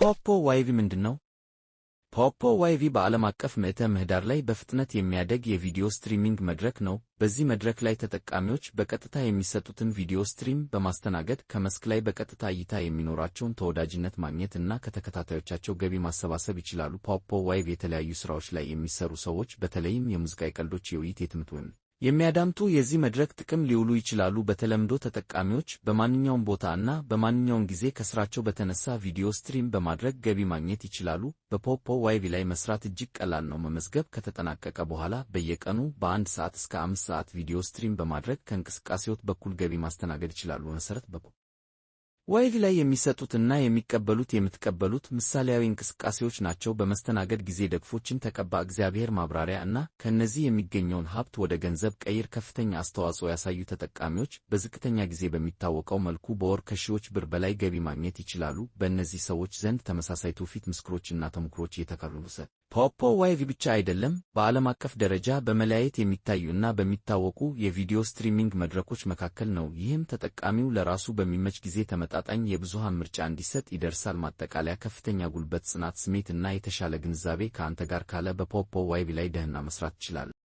Poppo YV ምንድን ነው? Poppo YV በዓለም አቀፍ ምዕተ ምህዳር ላይ በፍጥነት የሚያደግ የቪዲዮ streaming መድረክ ነው። በዚህ መድረክ ላይ ተጠቃሚዎች በቀጥታ የሚሰጡትን ቪዲዮ stream በማስተናገድ ከመስክ ላይ በቀጥታ እይታ የሚኖራቸውን ተወዳጅነት ማግኘት እና ከተከታታዮቻቸው ገቢ ማሰባሰብ ይችላሉ። Poppo YV የተለያዩ ስራዎች ላይ የሚሰሩ ሰዎች፣ በተለይም የሙዚቃ፣ የቀልዶች፣ የውይይት፣ የትምህርት ወይም የሚያዳምጡ የዚህ መድረክ ጥቅም ሊውሉ ይችላሉ። በተለምዶ ተጠቃሚዎች በማንኛውም ቦታ እና በማንኛውም ጊዜ ከስራቸው በተነሳ ቪዲዮ stream በማድረግ ገቢ ማግኘት ይችላሉ። በ Poppo YV ላይ መስራት እጅግ ቀላል ነው። መመዝገብ ከተጠናቀቀ በኋላ በየቀኑ በ1 ሰዓት እስከ 5 ሰዓት ቪዲዮ stream በማድረግ ከእንቅስቃሴዎት በኩል ገቢ ማስተናገድ ይችላሉ። መሰረት በ Poppo YV ላይ የሚሰጡትና የሚቀበሉት የምትቀበሉት ምሳሌያዊ እንቅስቃሴዎች ናቸው። በመስተናገድ ጊዜ ደግፎችን ተቀባ፣ እግዚአብሔር ማብራሪያ እና ከእነዚህ የሚገኘውን ሀብት ወደ ገንዘብ ቀይር። ከፍተኛ አስተዋጽኦ ያሳዩ ተጠቃሚዎች በዝቅተኛ ጊዜ በሚታወቀው መልኩ በወር ከሺዎች ብር በላይ ገቢ ማግኘት ይችላሉ። በእነዚህ ሰዎች ዘንድ ተመሳሳይ ትውፊት፣ ምስክሮች እና ተሞክሮች እየተካፈሉ Poppo YV ብቻ አይደለም፣ በዓለም አቀፍ ደረጃ በመለያየት የሚታዩ እና በሚታወቁ የቪዲዮ streaming መድረኮች መካከል ነው። ይህም ተጠቃሚው ለራሱ በሚመች ጊዜ ተመጣጣኝ የብዙሃን ምርጫ እንዲሰጥ ይደርሳል። ማጠቃለያ፣ ከፍተኛ ጉልበት፣ ጽናት፣ ስሜት እና የተሻለ ግንዛቤ ከአንተ ጋር ካለ በ Poppo YV ላይ ደህና መስራት ትችላለህ።